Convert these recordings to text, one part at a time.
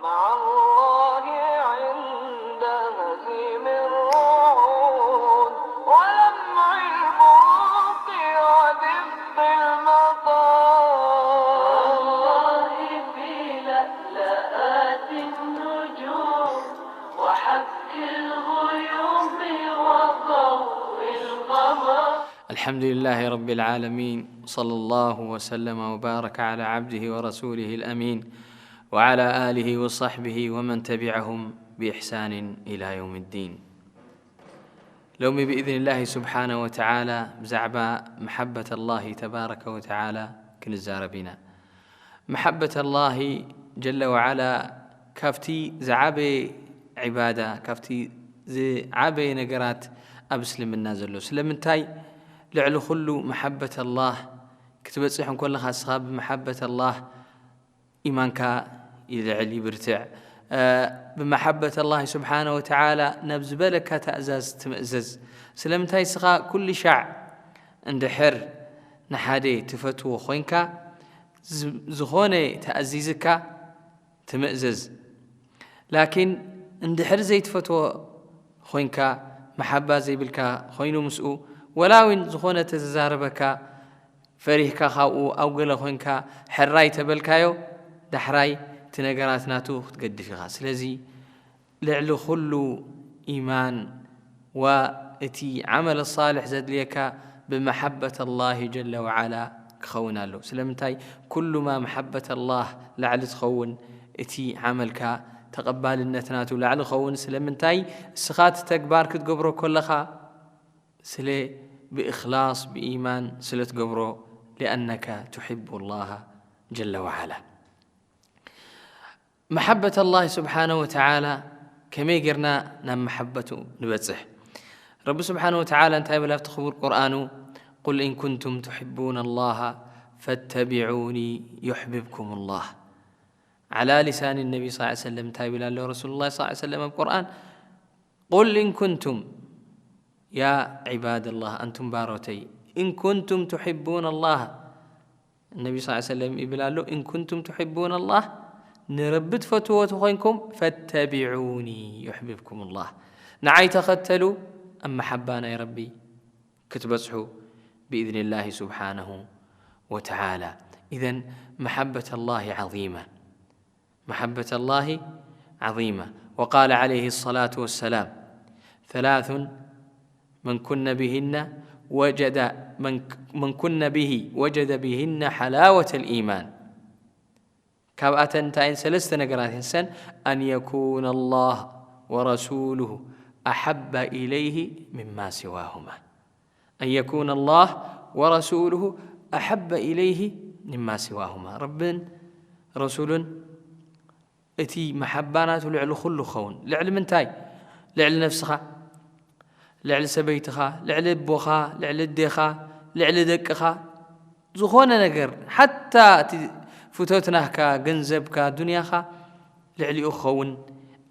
مع الله عند هزيم الرعود ولمع البروق ودفء المطر. والله في لألآت النجوم وحك الغيوم وضوء القمر. الحمد لله رب العالمين، صلى الله وسلم وبارك على عبده ورسوله الأمين، وعلى آله وصحبه ومن تبعهم بإحسان إلى يوم الدين. ሎሚ ብኢዝኒላሂ ስብሓነ ወተዓላ ብዛዕባ መሓበት ኣላሂ ተባረከ ወተዓላ ክንዛረብ ኢና። መሓበት ኣላሂ ጀለ ወዓላ ካብቲ ዝዓበየ ዒባዳ፣ ካብቲ ዝዓበየ ነገራት ኣብ እስልምና ዘሎ። ስለምንታይ? ልዕሊ ኩሉ መሓበት ኣላህ ክትበጽሕ እንከለኻ፣ እስኻ ብመሓበት ኣላህ ኢማንካ ይልዕል፣ ይብርትዕ። እ፣ ብመሓበት ኣላህ ስብሓነ ወተዓላ ናብ ዝበለካ ተእዛዝ ትምእዘዝ። ስለምንታይ? እስኻ ኩሉ ሻዕ እንድሕር ንሓደ ትፈትዎ ኮይንካ፣ ዝ-፣ ዝኾነ ተኣዚዝካ ትምእዘዝ። ላኪን እንድሕር ዘይትፈትዎ ኮይንካ፣ መሓባ ዘይብልካ ኮይኑ ምስኡ፣ ወላ እውን ዝኾነ ተዘዛረበካ፣ ፈሪህካ ካብኡ ኣብ ገለ ኮይንካ ሕራይ ተበልካዮ፣ ዳሕራይ እቲ ነገራት ናቱ ክትገድፍ ኢኻ። ስለዚ ልዕሊ ኩሉ ኢማን ወእቲ ዓመል ሳልሕ ዘድልየካ ብመሓበት ኣላሂ ጀለ ወዓላ ክኸውን ኣለዎ። ስለምንታይ? ኩሉማ መሓበት ኣላህ ላዕሊ ትኸውን፣ እቲ ዓመልካ ተቐባልነት ናቱ ላዕሊ ክኸውን። ስለምንታይ? እስኻ እቲ ተግባር ክትገብሮ ከለኻ ስለ ብእኽላስ ብኢማን ስለ ትገብሮ፣ ሊኣነካ ትሕቡ ላሃ ጀለ ወዓላ። መሓበት ኣላህ ስብሓነ ወተዓላ ከመይ ጌርና ናብ መሓበቱ ንበጽሕ? ረቢ ስብሓነ ወተዓላ እንታይ ይብል ኣብቲ ክቡር ቁርኣኑ? ቁል ኢን ኩንቱም ትሕቡነ ኣላሃ ፈተቢዑኒ ዩሕብብኩም ኣላህ። ዓላ ሊሳኒ ነቢ ስ ሰለም እንታይ ይብል ኣሎ ረሱሉላህ ስ ሰለም ኣብ ቁርኣን? ቁል ኢን ኩንቱም፣ ያ ዒባደላህ፣ ኣንቱም ባሮተይ፣ ኢን ኩንቱም ትሕቡነ ኣላህ፣ ነቢ ስ ሰለም ይብል ኣሎ፣ ኢን ኩንቱም ትሕቡነ ኣላህ፣ ንረቢ ትፈትዎ ተኾይንኩም፣ ፈተቢዑኒ ዩሕብብኩም ኣላህ፣ ንዓይ ተኸተሉ፣ ኣብ መሓባ ናይ ረቢ ክትበጽሑ ብኢዝኒላሂ ስብሓነሁ ወተዓላ። ኢዘን መሓበት ኣላሂ ዓዚማ። محبة الله عظيمة. وقال عليه الصلاة والسلام: ثلاث من كن بهن وجد، من، من كن به وجد بهن حلاوة الإيمان. ካብኣተን እንታይ እየን? ሰለስተ ነገራት እየን ሰን፣ أن يكون الله ورسوله أحب إليه مما سواهما. أن يكون الله ورسوله أحب إليه مما سواهما. ረብን ረሱልን እቲ መሓባ ናቱ ልዕሊ ኩሉ ክኸውን። ልዕሊ ምንታይ? ልዕሊ ነፍስኻ፣ ልዕሊ ሰበይትኻ፣ ልዕሊ ኣቦኻ፣ ልዕሊ ኣዴኻ፣ ልዕሊ ደቅኻ፣ ዝኾነ ነገር፣ ሓታ እቲ ፍቶት ናህካ፣ ገንዘብካ፣ ዱንያኻ፣ ልዕሊኡ ክኸውን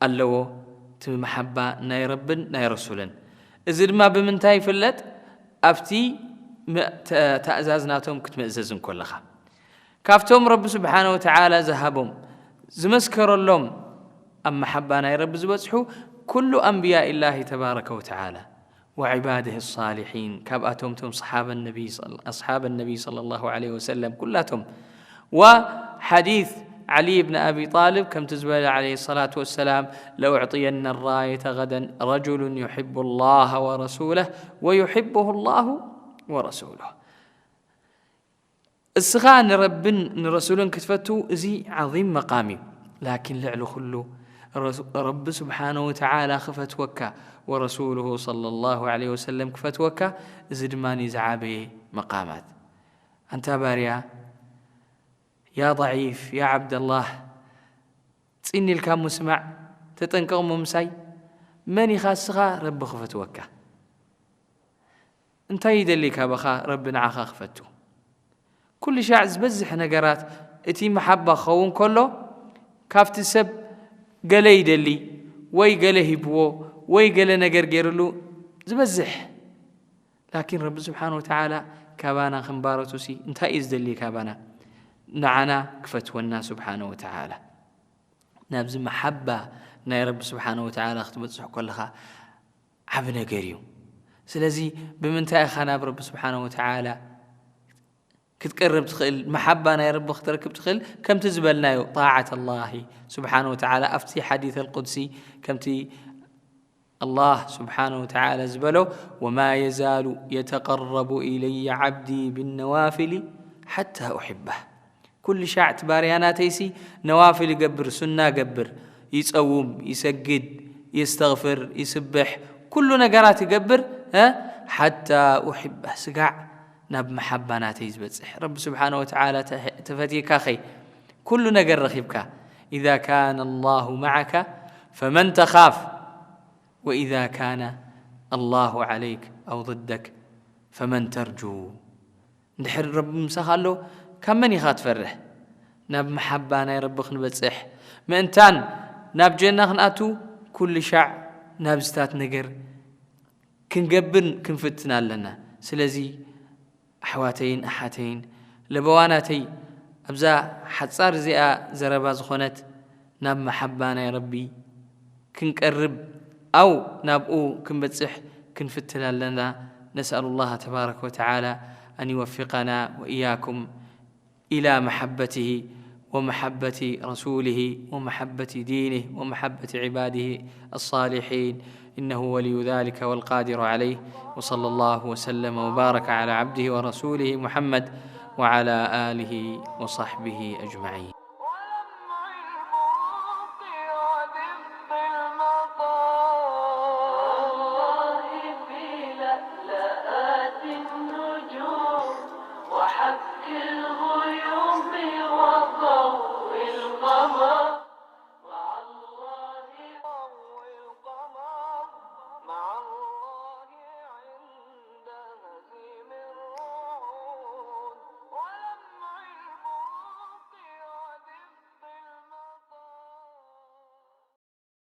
ኣለዎ፣ እቲ መሓባ ናይ ረብን ናይ ረሱልን። እዚ ድማ ብምንታይ ይፍለጥ? ኣብቲ መ-፣ ተ-፣ ተእዛዝ ናቶም ክትምእዘዝ እንከለኻ። ካብቶም ረቢ ስብሓነ ወተዓላ ዝሃቦም፣ ዝመስከረሎም፣ ኣብ መሓባ ናይ ረቢ ዝበጽሑ ኩሉ ኣንብያኢላሂ ተባረከ ወተዓላ። وعباده الصالحين، ካብኣቶም ቶም صحاب النبي صل-، أصحاب النبي صلى الله عليه وسلم ኩላቶም። وحديث علي بن أبي طالب ከምቲ ዝበለ عليه الصلاة والسلام: لأعطين الراية غدا رجل يحب الله ورسوله ويحبه الله ورسوله. እስኻ ንረብን ንረሱልን ክትፈቱ፣ እዚ ዓዚም መቃም እዩ። ላኪን ልዕሊ ኩሉ ረሱ-፣ ረቢ ስብሓነ ወተዓላ ክፈትወካ፣ ወረሱሉሁ ሰለላሁ ዐለይሂ ወሰለም ክፈትወካ፣ እዚ ድማ ዝዓበየ መቃማት። ኣንታ ባርያ፣ ያ ضعيف፣ ያ ዓብደላህ፣ ጽን ኢልካ ምስማዕ፣ ተጠንቀቕ ምምሳይ። መን ኢኻ እስኻ ረቢ ክፈትወካ? እንታይ ይደሊ ካባኻ ረቢ ንዓኻ ክፈቱ? ኩሉ ሻዕ ዝበዝሕ ነገራት እቲ መሓባ ክኸውን ከሎ፣ ካብቲ ሰብ ገለ ይደሊ፣ ወይ ገለ ሂብዎ፣ ወይ ገለ ነገር ገይርሉ ዝበዝሕ። ላኪን ረቢ ስብሓነ ወተዓላ ካባና ከም ባሮቱሲ እንታይ እዩ ዝደሊ ካባና? ንዓና ክፈትወና ስብሓነ ወተዓላ። ናብዚ መሓባ ናይ ረቢ ስብሓነ ወተዓላ ክትበጽሕ ከለኻ ዓቢ ነገር እዩ። ስለዚ ብምንታይ ኢኻ ናብ ረቢ ስብሓነ ወተዓላ ክትቀርብ ትኽእል፣ መሓባ ናይ ረቢ ክትረክብ ትኽእል? ከምቲ ዝበልናዮ፣ ጣዓት ኣላሂ ስብሓነ ወተዓላ ኣብቲ ሓዲስ ኣልቁድሲ ከምቲ ኣላህ ስብሓነ ወተዓላ ዝበሎ፣ "ወማ የዛሉ የተቀረቡ ኢለየ ዓብዲ ብነዋፊሊ ሓታ ኡሕባህ." ኩሉ ሻዕ እቲ ባርያ ናተይሲ ነዋፊል ይገብር፣ ሱና ገብር፣ ይጸውም፣ ይሰግድ፣ የስተግፍር፣ ይስብሕ፣ ኩሉ ነገራት ይገብር፣ እ፣ ሓታ ኡሕባህ፣ ስጋዕ ናብ መሓባ ናተይ ዝበጽሕ። ረቢ ስብሓነ ወተዓላ ተ-፣ ተፈትየካኸይ ኩሉ ነገር ረኺብካ። "ኢዛ ካነ ኣላሁ መዓካ ፈመን ተኻፍ፣ ወኢዛ ካነ ኣላሁ ዓለይክ ኣው ضደክ ፈመን ተርጁ?" እንድሕር ረቢ ምሳኻ ኣሎ፣ ካብ መን ኢኻ ትፈርሕ? ናብ መሓባ ናይ ረቢ ክንበጽሕ ምእንታን ናብ ጀና ክንኣቱ፣ ኩሉ ሻዕ ናብዝታት ነገር ክንገብር ክንፍትን ኣለና። ስለዚ ኣሕዋተይን ኣሓተይን፣ ለበዋናተይ ኣብዛ ሓጻር እዚኣ ዘረባ ዝኾነት ናብ መሓባ ናይ ረቢ ክንቀርብ ኣው ናብኡ ክንበጽሕ ክንፍትን ኣለና። نسأل الله تبارك وتعالى أن يوفقنا وإياكم إلى محبته ومحبة رسوله ومحبة دينه ومحبة عباده الصالحين، إنه ولي ذلك والقادر عليه. وصلى الله وسلم وبارك على عبده ورسوله محمد وعلى آله وصحبه أجمعين.